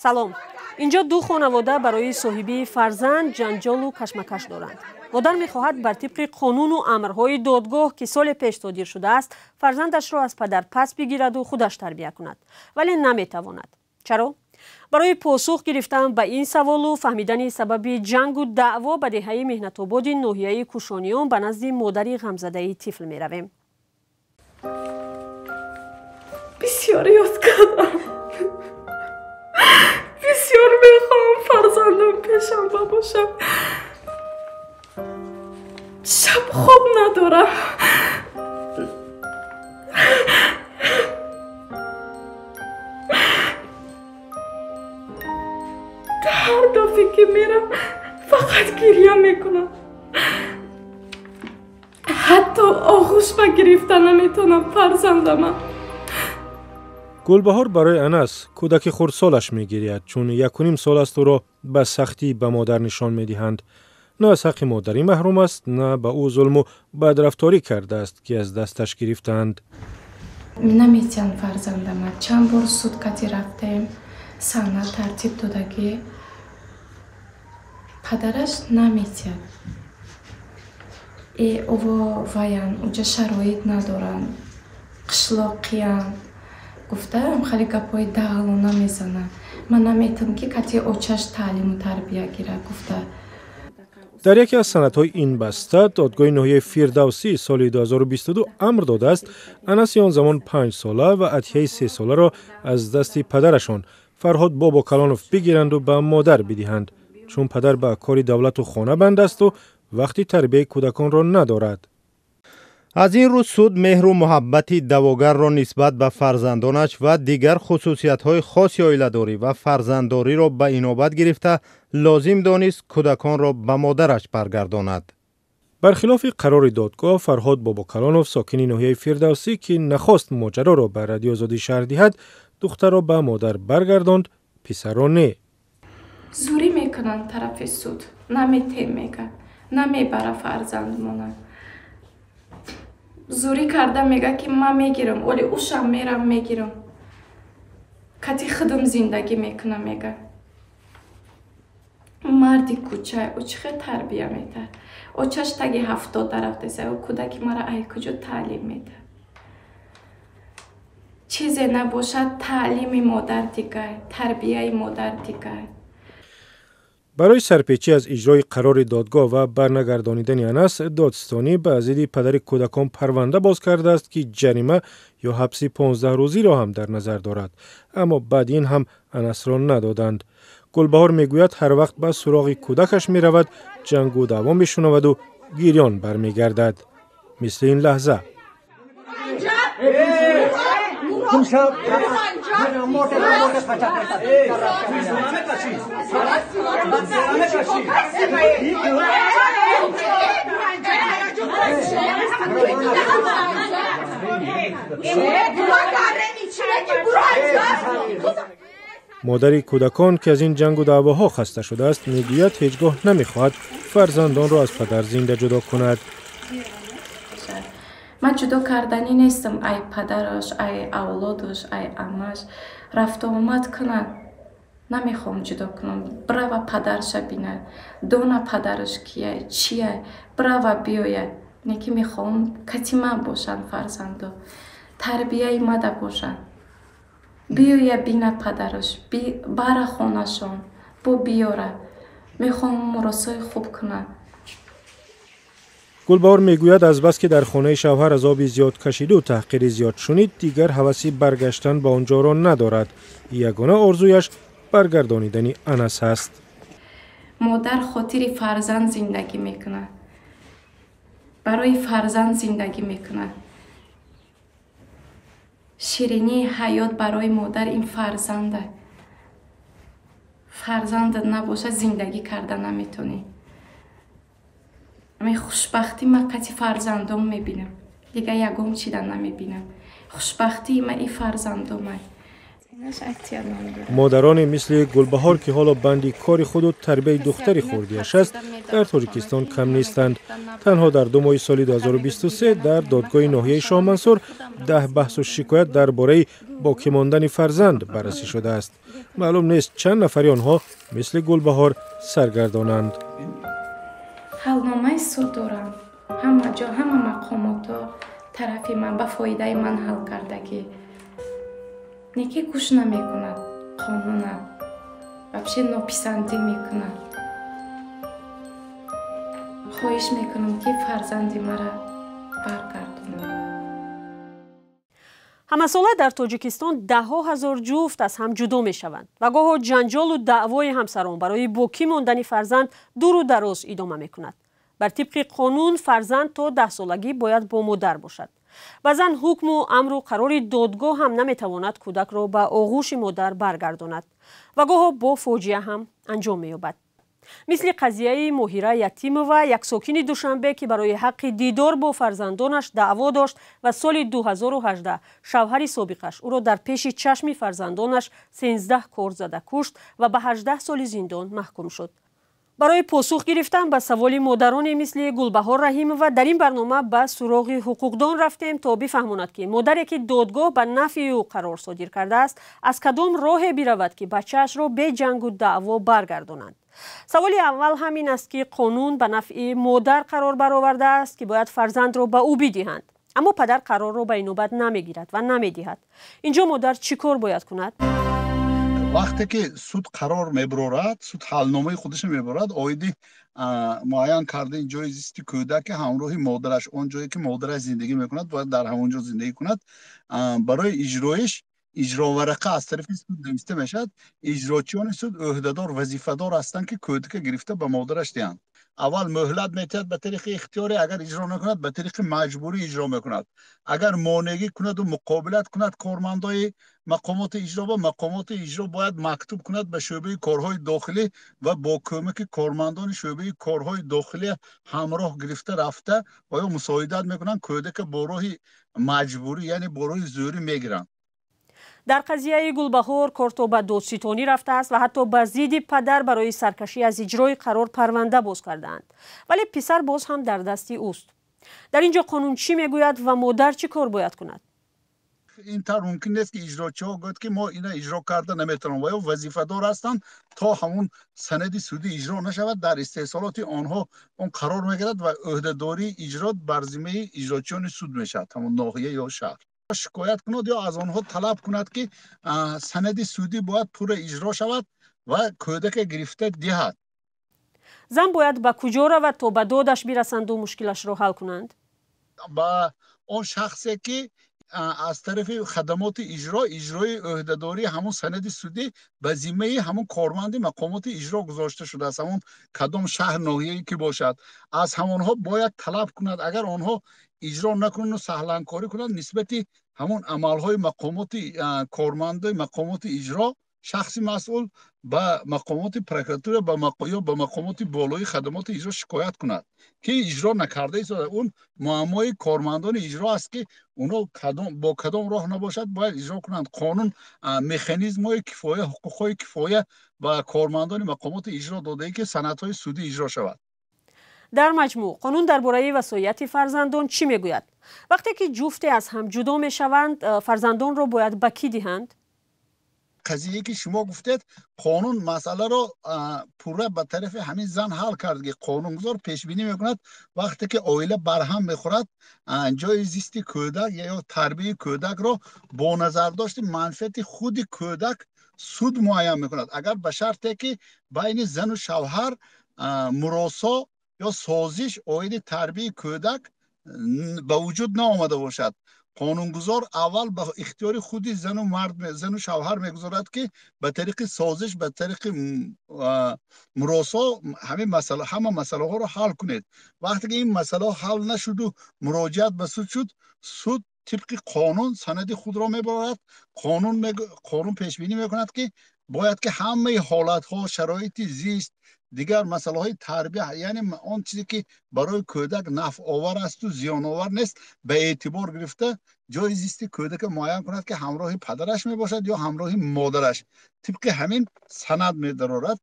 Салом. Инҷо ду хонавода барои соҳибии фарзанд ҷанҷолу кашмакаш доранд. Модар мехоҳад бар тибқи қонуну амрҳои додгоҳ, ки соли пеш содир шудааст, фарзандашро аз падар пас бигираду худаш тарбия кунад. Вале наметавонад. Чаро? Барои посух гирифтан ба ин саволу фаҳмидани сабаби ҷангу даъво ба деҳаи Меҳнатободи ноҳияи Кушониён ба назди модари ғамзадаи тифл меравем. Бисёр ёд кардам. Бисёр мехоҳам фарзандам пешам бошад. Шаб хоб надорам. Ҳар дафъе ки мерам фақат гиря мекунам. Ҳатто оғӯш ба гирифта наметавонам фарзандама. Гулбаҳор барои Анас, кӯдаки хурдсолаш, мегиряд, чун 1.5 сол аст ӯро ба сахтӣ ба модар нишон медиҳанд. На аз ҳаққи модарӣ маҳрум аст, на ба ӯ зулму бадрафторӣ кардааст, ки аз дасташ гирифтаанд. Наметиҳанд фарзандама. Чанд бор суд кати рафтем, санад тартиб додагӣ. Падараш наметиҳад. Ово ваян, уҷа шароит надоранд, қишлоқиянд. Гуфтаам, хеле гапҳои дағалона мезанад. Ман наметавонам, ки кати очаш таълиму тарбия гирад, гуфта. Дар яке аз санадҳои ин баста додгоҳи ноҳияи Фирдавсӣ соли 2022 амр додааст Анаси он замон 5 сола ва Атияи 3 соларо аз дасти падарашон Фарҳод Бобокалонов бигиранду ба модар бидиҳанд, чун падар ба кори давлату хона банд асту вақти тарбияи кӯдаконро надорад. Аз ин рӯз суд меҳру муҳаббати давогарро нисбат ба фарзандонаш ва дигар хусусиятҳои хоси оиладорӣ ва фарзанддориро ба инобат гирифта лозим донист кӯдаконро ба модараш баргардонад. Бархилофи қарори додгоҳ, Фарҳод Бобокалонов, сокини ноҳияи Фирдавсӣ, ки нахост моҷароро ба Радиои Озодӣ шарҳ диҳад, духтарро ба модар баргардонд, писарро не. Зӯрӣ мекунанд тарафи суд, наметем мегӯяд, намебара фарзандмона. Зӯрӣ карда мега, ки ман мегирам, оли ушам мерам мегирам. Кати худам зиндагӣ мекунам, мега. Марди кӯча, ӯ чӣ хел тарбия метаҳад? Очаш таги 70 дарафтеса, ӯ кӯдаки мара ай куҷо таълим метаҳад? Чизе набошад, таълими модар дигар, тарбияи модар дигар. Барои сарпечӣ аз иҷрои қарори додгоҳ ва барнагардонидани Анас, додстонӣ ба зидди падари кӯдакон парванда боз кардааст, ки ҷарима ё ҳабси 15 рӯзиро ҳам дар назар дорад. Аммо баъд ин ҳам Анасро надоданд. Гулбаҳор мегӯяд, ҳар вақт ба суроғи кӯдакаш меравад, ҷангу даъво мешунаваду гирён бармегардад. Мисли ин лаҳза. Модари кӯдакон, ки аз ин ҷангу даъвоҳо хаста шудааст, мегӯяд ҳеҷ гоҳ намехоҳад фарзандонро аз падар зинда ҷудо кунад. Ман ҷудо карданӣ нестам ай падараш, ай авлодаш, ай амаш. Рафту омад кунад. Намехоҳам ҷудо кунам. Брава падарша бинад. Дона падараш кия, чия. Брава биёяд. Не ки мехоҳам кати ман бошанд фарзандо. Тарбияи мада бошанд. Биёя бина падараш, бара хонашон, бо биёра. Мехоҳам муросои хуб кунад. Гулбаҳор мегӯяд, азбаски дар хонаи шавҳар азоби зиёд кашиду таҳқири зиёд шунид, дигар ҳаваси баргаштан ба он ҷоро надорад. Ягона орзуяш баргардонидани Анас аст. Модар хотири фарзанд зиндагӣ мекунад. Барои фарзанд зиндагӣ мекунад. Ширинии ҳаёт барои модар ин фарзанда. Фарзанд набошад, зиндагӣ карда наметонӣ. Ами хушбахтӣ ман кати фарзандом мебинам. Дигар ягон чида намебинам. Хушбахтии ман ин фарзандомай. Модароне мисли Гулбаҳор, ки ҳоло банди кори худу тарбияи духтари хурдиаш аст, дар Тоҷикистон кам нестанд. Танҳо дар 2 моҳи соли 2023 дар додгоҳи ноҳияи Шоҳмансур 10 баҳсу шикоят дар бораи боқӣ мондани фарзанд баррасӣ шудааст. Маълум нест, чанд нафари онҳо мисли Гулбаҳор саргардонанд. Ҳалномаи суд дорам. Ҳама ҷо, ҳама мақомотҳо тарафи ман, ба фоидаи ман ҳал кардагӣ. Неки гӯш намекунад қонуна, вообще нописандӣ мекунад. Хоҳиш мекунам, ки фарзанди мара баргардонад. Ҳамасола дар Тоҷикистон даҳҳо ҳазор ҷуфт аз ҳам ҷудо мешаванд ва гоҳо ҷанҷолу даъвои ҳамсарон барои боқӣ мондани фарзанд дуру дароз идома мекунад. Бар тибқи қонун, фарзанд то 10-солагӣ бояд бо модар бошад. Баъзан ҳукму амру қарори додгоҳ ҳам наметавонад кӯдакро ба оғӯши модар баргардонад ва гоҳо бо фоҷиа ҳам анҷом меёбад. Мисли қазияи Моҳира Ятимова, як сокини Душанбе, ки барои ҳаққи дидор бо фарзандонаш даъво дошт ва соли 2018 шавҳари собиқаш ӯро дар пеши чашми фарзандонаш 13 кор зада кушт ва ба 18 соли зиндон маҳкум шуд. Барои посух гирифтан ба саволи модароне мисли Гулбаҳор Раҳимова дар ин барнома ба суроғи ҳуқуқдон рафтем, то бифаҳмонад, ки модаре, ки додгоҳ ба нафъи ӯ қарор содир кардааст, аз кадом роҳе биравад, ки бачаашро бе ҷангу даъво баргардонанд. Саволи аввал ҳамин аст, ки қонун ба нафъи модар қарор баровардааст, ки бояд фарзандро ба ӯ бидиҳанд, аммо падар қарорро ба инобат намегирад ва намедиҳад. Инҷо модар чӣ кор бояд кунад? Вақте ки суд қарор мебарорад, суд ҳалномаи худашро мебарорад оиди муайян кардани ҷои зисти кӯдак, ки ҳамроҳи модараш, он ҷое ки модараш зиндагӣ мекунад, бояд дар ҳамон ҷо зиндагӣ кунад. Барои иҷроиш иҷроварақа аз тарафи суд нависта мешавад. Иҷрочиёни суд ӯҳдадор, вазифадор ҳастанд, ки кӯдака гирифта ба модараш диҳанд. Аввал мӯҳлат метиҳад ба тариқи ихтиёрӣ, агар иҷро накунад, ба тариқи маҷбурӣ иҷро мекунад. Агар монеъгӣ кунаду муқобилат кунад кормандои мақомоти иҷро, ба мақомоти иҷро бояд мактуб кунад ба шӯъбаи корҳои дохилӣ ва бо кӯмаки кормандони шӯъбаи корҳои дохилӣ ҳамроҳ гирифта рафта ва ё мусоидат мекунанд, кӯдака бо роҳи маҷбурӣ, яъне бо роҳи зӯрӣ мегиранд. Дар қазияи Гулбаҳор кор то ба додситонӣ рафтааст ва ҳатто ба зидди падар барои саркашӣ аз иҷрои қарор парванда боз кардаанд, вале писар боз ҳам дар дасти ӯст. Дар ин ҷо қонун чӣ мегӯяд ва модар чӣ кор бояд кунад? Ин тавр мумкин нест, ки иҷрочиҳо гӯяд, ки мо ина иҷро карда наметавонем, ва ё вазифадор ҳастанд, то ҳамун санади судӣ иҷро нашавад, дар истеҳсолоти онҳо он қарор мегирад ва ӯҳдадории иҷро бар зиммаи иҷрочиёни суд мешавад, ҳамун ноҳия ё шаҳр. Шикоят кунад ё аз онҳо талаб кунад, ки санади судӣ бояд пурра иҷро шавад ва кӯдака гирифта диҳад. Зан бояд ба куҷо равад, то ба додаш бирасанду мушкилашро ҳал кунанд? Ба он шахсе, ки аз тарафи хадамоти иҷро иҷрои ӯҳдадории ҳамун санади судӣ ба зиммаи ҳамун корманди мақомоти иҷро гузошта шудааст, ҳамун кадом шаҳр, ноҳияе ки бошад, аз ҳамонҳо бояд талаб кунад. Агар онҳо иҷро накунанд, саҳланкорӣ кунанд нисбати ҳамун амалҳои мақомоти корманди мақомоти иҷро, шахси масъул ба мақомоти прокуратура ё ба мақомоти болои хадамоти иҷро шикоят кунад, ки иҷро накарда истода. Он муаммои кормандони иҷро аст, ки онҳо бо кадом роҳ набошад бояд иҷро кунанд. Қонун механизмҳои кифоя, ҳуқуқҳои кифоя ба кормандони мақомоти иҷро додае, ки санадҳои судӣ иҷро шавад. Дар маҷмӯъ, қонун дар бораи васояти фарзандон чӣ мегӯяд? Вақте ки ҷуфте аз ҳам ҷудо мешаванд, фарзандонро бояд ба кӣ диҳанд? Қазие ки шумо гуфтед, қонун масъаларо пурра ба тарафи ҳамин зан ҳал кард, ки қонунгузор пешбинӣ мекунад, вақте ки оила барҳам мехӯрад, ҷои зисти кӯдак ё тарбияи кӯдакро бо назардошти манфиати худи кӯдак суд муайян мекунад, агар ба шарте ки байни зану шавҳар муросо ё созиш оиди тарбияи кӯдак ба вуҷуд наомада бошад. Қонунгузор аввал ба ихтиёри худи зану мард, зану шавҳар мегузорад, ки ба тариқи созиш, ба тариқи муросо ҳамин масъала, ҳама масъалаҳоро ҳал кунед. Вақте ки ин масъалаҳо ҳал нашуду муроҷиат ба суд шуд, суд тибқи қонун санади худро мебарорад. Қонун пешбинӣ мекунад, ки бояд ки ҳамаи ҳолатҳо, шароити зист, дигар масъалаҳои тарбия, яъне он чизе ки барои кӯдак нафъовар асту зиёновар нест, ба эътибор гирифта Ҷои зисти кӯдака муайян кунад, ки ҳамроҳи падараш мебошад ё ҳамроҳи модараш, тибқи ҳамин санад медарорад.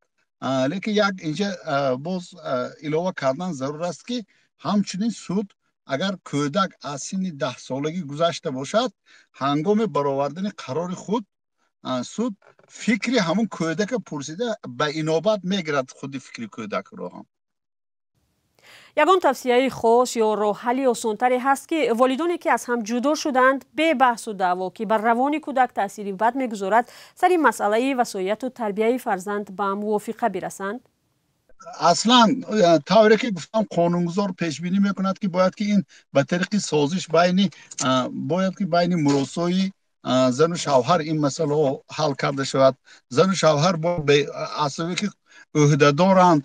Лекин як инҷа боз илова кардан зарур аст, ки ҳамчунин суд, агар кӯдак аз синни 10-солагӣ гузашта бошад, ҳангоми баровардани қарори худ суд фикри ҳамун кӯдака пурсида, ба инобат мегирад худи фикри кӯдакро ҳам. Ягон тавсияи хос ё роҳҳалли осонтаре ҳаст, ки волидоне, ки аз ҳам ҷудо шудаанд, бе баҳсу даъво, ки бар равони кӯдак таъсири бад мегузорад, сари масъалаи васояту тарбияи фарзанд ба мувофиқа бирасанд? Аслан, тавре ки гуфтам, қонунгузор пешбинӣ мекунад, ки бояд ки ин ба тариқи созиш байни, бояд ки байни муросои зану шавҳар ин масъалаҳо ҳал карда шавад. Зану шавҳар асабе ки ӯҳдадоранд,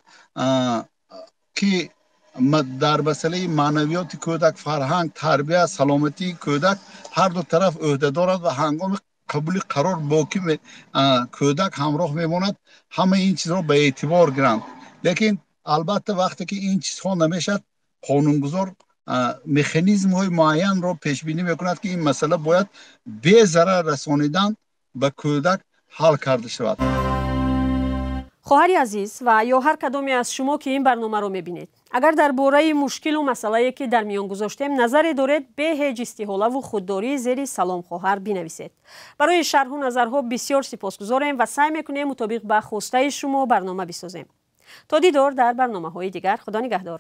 ки дар масъалаи маънавиёти кӯдак, фарҳанг, тарбия, саломатии кӯдак ҳар ду тараф ӯҳдадорад ва ҳангоми қабули қарор бо ки кӯдак ҳамроҳ мемонад, ҳамаи ин чизро ба эътибор гиранд. Лекин албатта, вақте ки ин чизҳо намешавад, қонунгузор механизмҳои муайянро пешбинӣ мекунад, ки ин масъала бояд безарар расонидан ба кӯдак ҳал карда шавад. Хоҳари азиз ва ё ҳар кадоме аз шумо, ки ин барномаро мебинед, агар дар бораи мушкилу масъалае, ки дар миён гузоштем, назаре доред, бе ҳеҷ истиҳолаву худдорӣ зери «Салом, хоҳар» бинависед. Барои шарҳу назарҳо бисёр сипосгузорем ва саъй мекунем мутобиқ ба хостаи шумо барнома бисозем. То дидор дар барномаҳои дигар, Худо нигаҳдор.